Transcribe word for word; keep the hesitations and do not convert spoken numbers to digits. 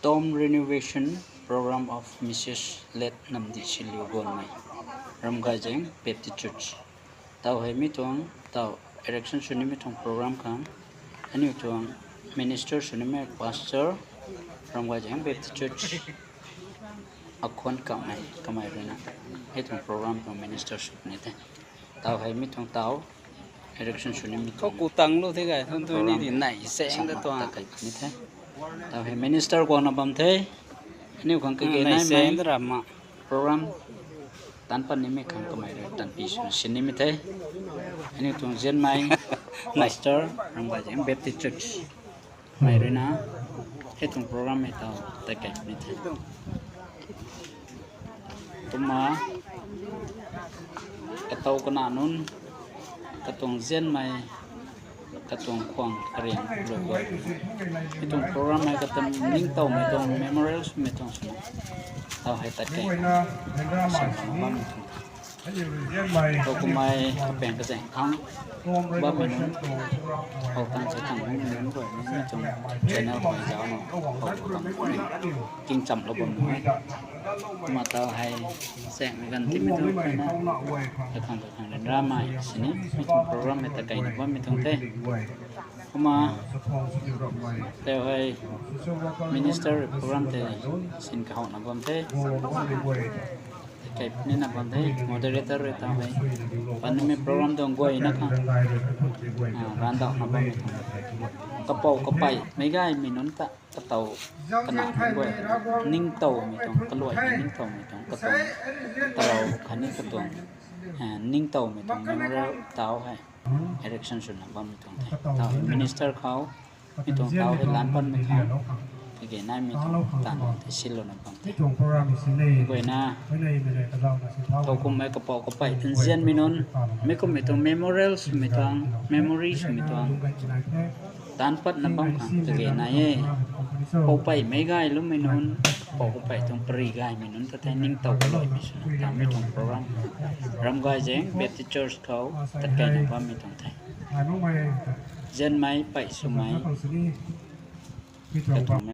Tomb Renovation Program of Missus Late Namdi Siliu Gonmei, Ramgaijeng Baptist Church. Taw hei mi tuang, taw erection sw nimei tuang program khang, aniu tuang minister sw nimei pastor, Ramgaijeng Baptist Church, akhwan kamei, kamei ruina hei tuang program tuang minister sw ni the. Taw hei mi tuang taw erection sw nimei tuang ku tang lu the gay, thun tu ni di nai seng da tuang kai ni the. Taw hei minister guangna bam the. Aniu khang kage nai seng da rama program tan pat nimei khang kamei rui tanpi sw sin nimei the. Aniu tuang zianmei pastor, Ramgaijeng Baptist Church, mei ruina hei tuang program hei taw tat kai ni the. Kumna katow kana nunc, katuang zianmei, katuang khwang kariang lu, hei tuang program hei katuang ningtowmei tuang memorial swmei tuang swna taw hei tat kai bam tuang the. Kumei kapang kazaeng khang bammei nunc, how tang sa tang nunc guay ni mi tuang channel khou zauc na, how tang king chamlou bam nunc, kumna taw hei saengmei ganv timei tuang na, kakhang kakhang ryanramei sini mi tuang program hei tat kaina bammei tuang the. Kumna taw hei minister program tei sin kahowna bam the. Kai nina bam the, moderator rui taw hei panmei program tuang guayna khang randauhna bammei tuang, kapou kapeimei gaymei nunc ta katow kana guay, ningtowmei tuang, kaluaimei ningtowmei tuang, katuang tarou khatni katuang ningtowmei tuang memorial taw hei erection swna bammei tuang the. Taw minister khou mi tuang taw hei lan panmei khang kage naimei tuang taanv tei silouna bam the. Guayna thow kummei kapou kapei nzianmei nunc, mi kummei tuang memorial swmei tuang, memory swmei tuang taanv patna bam khang kage nai e. Pou peimei gayloumei nunc, pou kapei tuang pary gaymei nunc ta the, ningtow kaluaimei swna taw mi tuang program Ramgaijeng Baptist Church khou tat kaina bammei tuang the. Zianmei pei swmei katuang